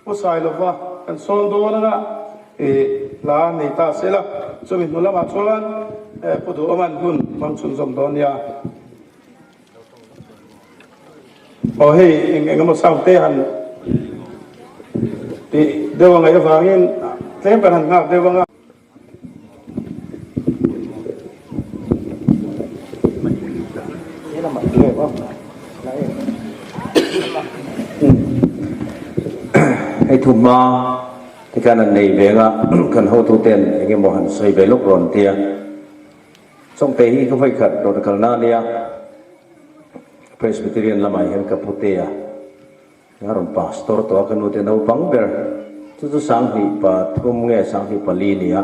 Pu Sailova kan sawn dawn anga i hla nei ta se la, chumi hnu lamah chuan Pu Duhawman hun hmang chhunzawm dawn nia. Aw hei eng eng emaw sound te han tih deuh a ngaih avangin tlem kan han nghak deuh anga. Hei thu hma te khan an nei ve anga kan hotuten eng emaw han sawi ve lawk rawn tia Chawngte hi ka vawi khat rawn kalna a nia Presbyterian lamah hian ka pute a. A rawn pastor tawh a, ka nute naupang ber chu chu 2003 nge 2004 ni a,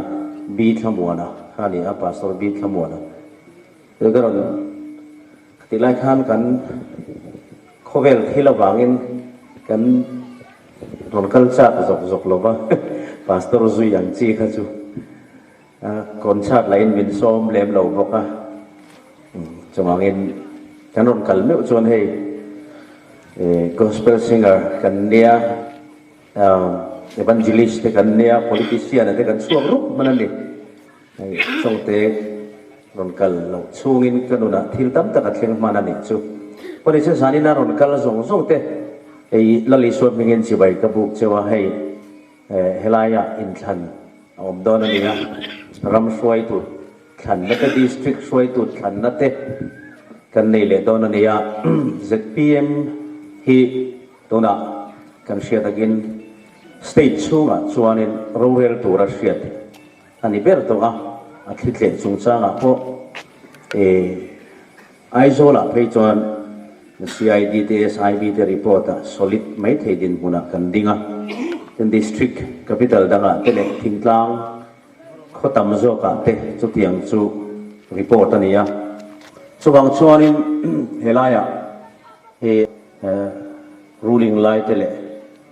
B Thlamuana kha a ni a, Pastor B Thlamuana. Chu ka rawn tih lai khan kan khawvel thil avangin kan rawn kal chak zawk zawk lo va, Pastor zui ang chi kha chu concert lahin min sawm lem lo bawk a. Chuvangin kan rawn kal meuh chuan hei gospel singer kan nia, evangelist te kan nia, politician te kan chhuak rup hman a ni. Hei Chawngte rawn kal loh chhungin ka nunah thil tam tak a thleng hman a nih chu. Pawh zanin a rawn kal zawng zawng te hei Lal Isua hmingin chibai ka buk cheu a, hei Helaia inthlan a awm dawn a ni a, ram hruaitu thlanna te, district hruaitu thlanna te kan nei leh dawn a ni a. Zpm hi tunah kan hriat angin state chhungah chuanin rorel tura hriat a ni ber tawh a, a thli tleh chungchangah pawh Aizawlah phei chuan CID te SIB te report ah solid mai thei dinhmunah kan ding a, tin district capital dangah te leh thingtlang khaw tam zawkah te chutiang chu report a ni a. Chuvang chuanin helaiah he ruling lai te leh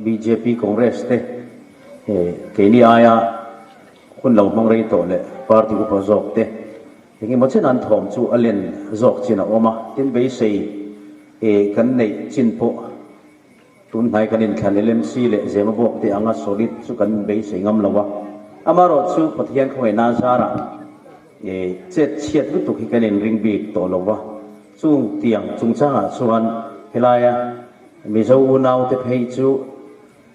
bjp Congress te keini aia hun lo hmang rei tawh leh party upa zawk te Eng emaw chen an thawm chu a len zawk chin a awm a, tin beisei e kan neih chin pawh tun hnai kan inthlan LMC leh Zemabawk te anga solid chu kan beisei ngam lo a, amaherawh chu Pathian khawngaihna zarah e chet chhiat lutuk hi kan inring bik tawh lo va, chung tiang chungchangah chuan helaia Mizo unaute phei chu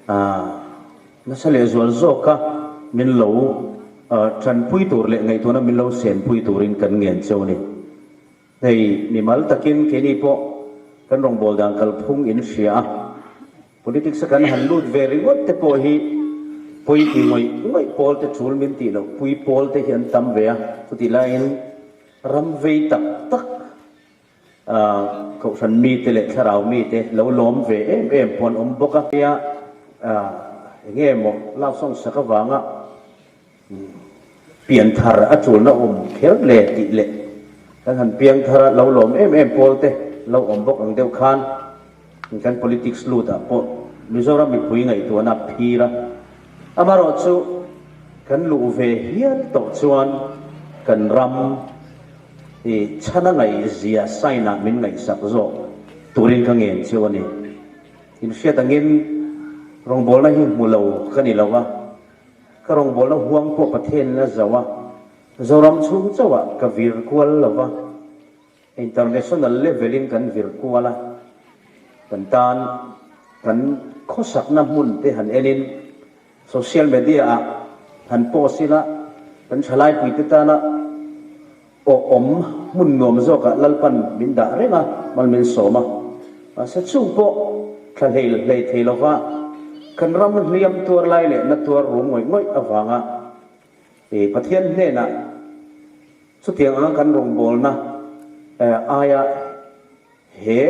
ah. Nasa lehzual zawka min lo tanpui tur leh ngaihtuahna min lo senpui turin kan ngen cheu a ni. Hei mimal takin keini pawh kan rawngbâwl dan kalphung in hria a, politics a kan han lut ve ringawt te pawh hi pawi ti ngawih ngawih pawl te chul min tih loh pui pawl te hi an tam ve a, chutih laiin ram vei tak tak Kohhran mite leh thlarau mite lo lawm ve em em pawh an awm bawk a. Nia, enge maw love song sak avanga pianthar a chulna awm kher le tih leh kan han piangthar a lo lawm em em pawl te lo awm bawk ang deuh khan kan politics lut ah pawh Mizoram mipui ngaihtuahna a phir a. Amaherawhchu kan luh ve hial tawh chuan kan ram I chhan a ngaihzia sign ah min ngaihsak zawk turin ka ngen cheu a ni. In hriat angin rawngbawlna hi hmu lo ka ni lo a, ka rawngbawlna huang pawh Pathianin a zo a, Zoram chhung chauhah ka vir kual lo va, international level in kan vir kual a, kan tan kan khawsakna hmun te han enin Social media ah han post ila kan thalai puite tana awh awm hmun nuam zawkah Lalpan min dah reng a, mal min sawm a. Mahse chung pawh thla hlei hlei thei lova kan ram hliam tuar lai leh na tuar rum ngawih ngawih avanga Pathian hnenah chutiang anga kan rawngbawlna aia He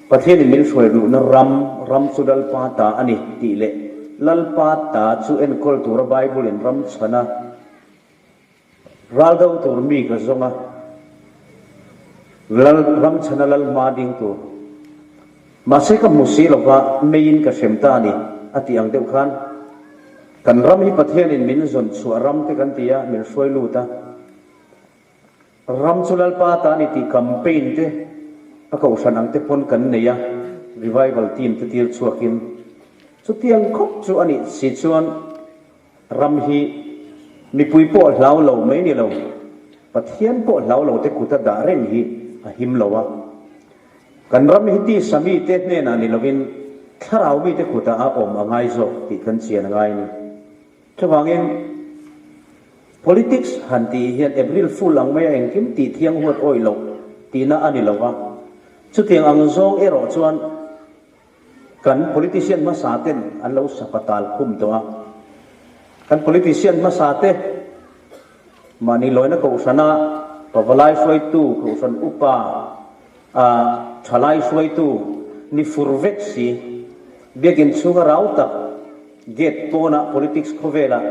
Pathianin min hruai luhna ram, ram chu Lalpa ta a ni tih leh Lalpa ta chu enkawl tura Bible-in ram chhana ral do tur mi ka zawng a, Lal, ram chhana Lal hma ding tur. Mahse ka hmu si lova meiin ka hrem ta a ni a tih ang deuh khan kan ram hi Pathianin min zawn chhuah ram te kan ti a, min hruai lut a. Ram chu Lalpa ta ni tih campaign te a kohhran ang te pawn kan nei a, revival team te tir chhuakin. Chutiang khawp chu a nih si chuan ram hi mipui pawh hlau lo mai ni lo, Pathian pawh hlau lo te kut a dah reng hi a him lo a. Kan ram hi tisa mite hnenah ni lovin thlarau mite kutah a awm a ngai zawk tih kan chian a ngai a ni. Chuvangin politics han tih hian April Fool ang maia engkim tih thiang huat awih loh tihna a ni lo va. Chutiang ang zawng erawh chuan kan politician hmasa ten an lo sapatal khum tawh a. Kan politician hmasa te mahni lawina kohhrana pavalai hruaitu, kohhran upa, thalai hruaitu ni fur vek si, biakinn chhunga rau tak gate pawnah politics khawvelah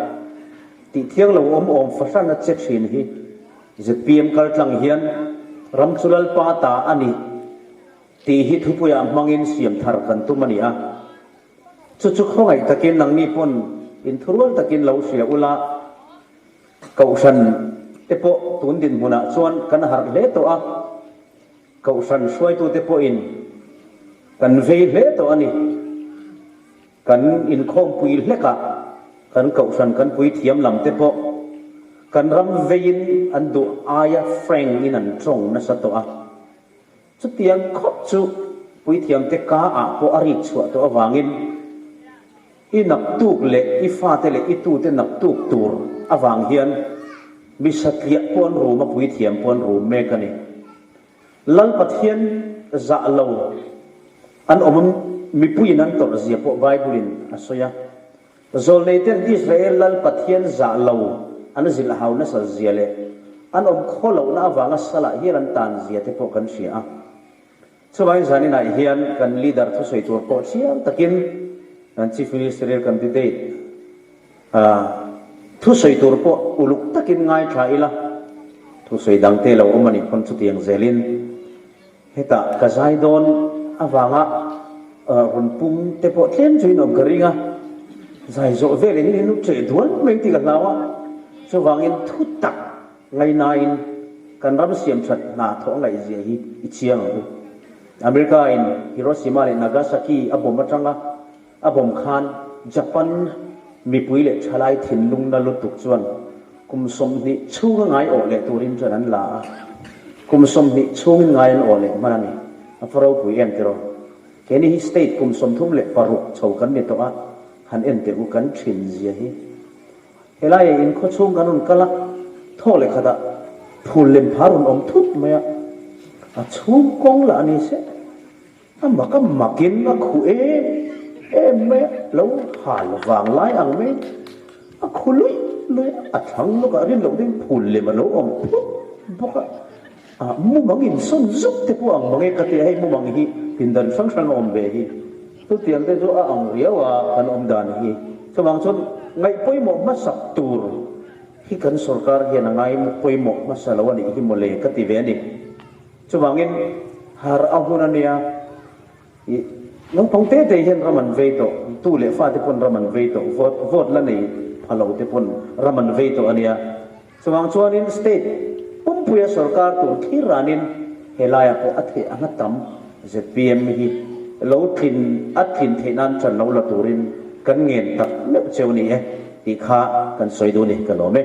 tih thiang lo awm awm fahran a che thin hi zpm kaltlang hian ram chu Lalpa ta a ni tih hi thupuiah hmangin siam thar kan tum a ni a. Chu chu khawngaih takin nangni pawn inthurual takin lo hria ula, Kohhran te pawh tun dinhmunah chuan kan harh hle tawh a, Kohhran hruaitute pawhin kan vei hle tawh a ni. Kan inkhawmpui hlekah kan Kohhran kan puithiam lam te pawh kan ram veiin an duh aia frank in an tawng nasa tawh a. Chutiang khawp chu puithiamte ka ah pawh a rik chhuah tawh avangin i naktuk leh i fate leh i tute naktuk tur avang hian mi satliah pawh an rum a, puithiam pawh an rum mek a ni. Lal Pathian zah lo an awm mipuiin an tawrh zia pawh Bible in a sawi a. Zawlneiten Israel Lal Pathian zah lo an zilh hau nasa zia leh an awm khaw lohna avanga salah hial an tan zia te pawh kan hria a. Chuvangin zaninah hian kan leader thusawi tur pawh chiang takin kan Chief Ministerial candidate thusawi tur pawh uluk takin ngaithla ila, thusawi dangte lo awm a nih pawn chutiang zelin Hetah ka zai dawn avanga rawn pum te pawh tlem chu in awm ka ring a, zai zawh vel in in ṭeh dual mai tih ka hlau a, chuvangin thu tak ngainain kan ram siam ṭhat hna thawh a ngaihzia hi i chiang ang u. America in Hiroshima leh Nagasaki a bomb aṭanga A bawm khan Japan mipui leh thalai thinlung na lutuk chuan kum 20 chhunga ngai awh leh turin chuan an la a, kum 20 chhungin ngai an awh leh hman a ni. A va ropui em tiraw? Keini hi state kum 36 chho kan ni tawh a, han en teh u kan thin zia hi. Helai in khawchhung kan rawn kal a, thaw leh khatah phul lem pha rawn awm thut mai a, a chhung kawng lah a ni se. A mak a makin a khuh em em mai a, lo hal vang lai ang mai a khu luih luih a, a thlang lawkah rin loh deuhin phul lem a lo awm phut bawk a, ah mumang insawn zuk te pawh ang mang e ka ti a, hei mumang hi pindan hrang hrang a awm ve hi, chutiang te chu a ang riau a kan awm dan hi, chuvang chuan ngaih pawimawh hmasak tur hi kan sorkar hian a ngai pawimawh hmasa lo a nih hi mawle ka ti ve a ni. Chuvangin har a hun a nia, ih naupang te te hian ram an vei tawh, tu leh fa te pawn ram an vei tawh, vote vote la nei pha lo te pawn ram an vei tawh a nia. Chuvang chuanin state pumpuia sorkar tur thlir ranin helaiah pawh a theih anga tam zpm hi lo tlin a tlin theih nan ṭan lo la turin kan ngen tak meuh cheu ni e tih kha kan sawi duh a ni, ka lawm e.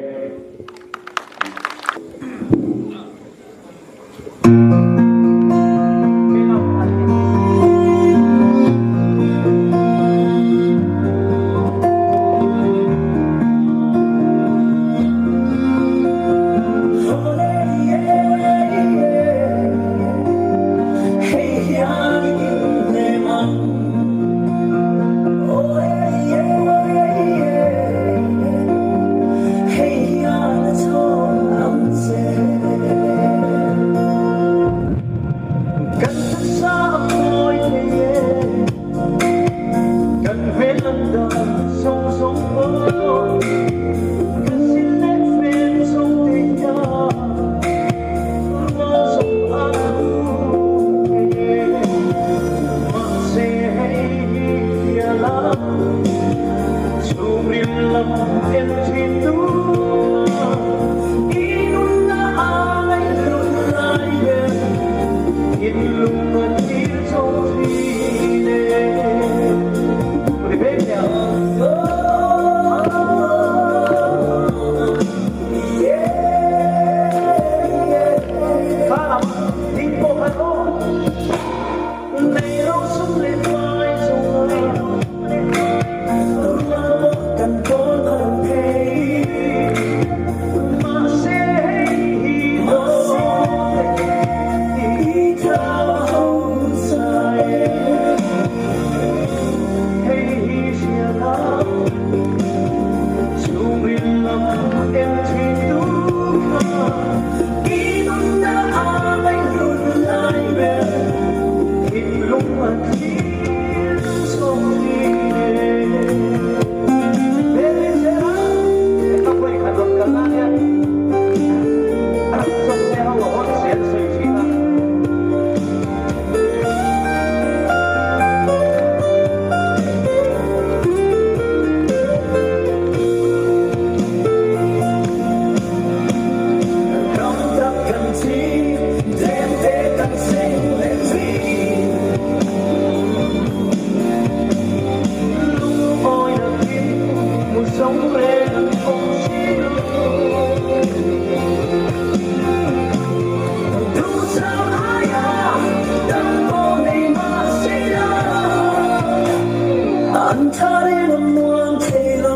An tharin a muang thei lo,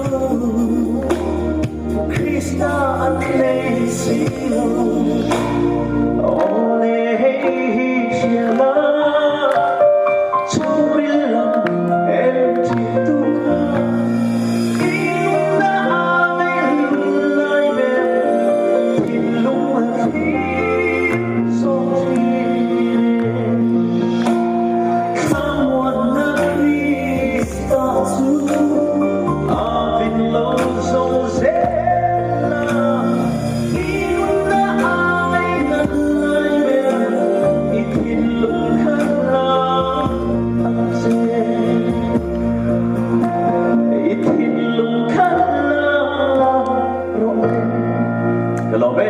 Krista an nei si lo. Aw le hei hi hria la, chhungril lam en thin tu kha. I nunna a nei lai ber, thinlung a thlir zawk thin e. Thlamuanna Krista chu a vin lo zo zel a, i nunna ai nat lai ber i thinlung kha la ang che. I thinlung kha la rawh. Ka lawm e.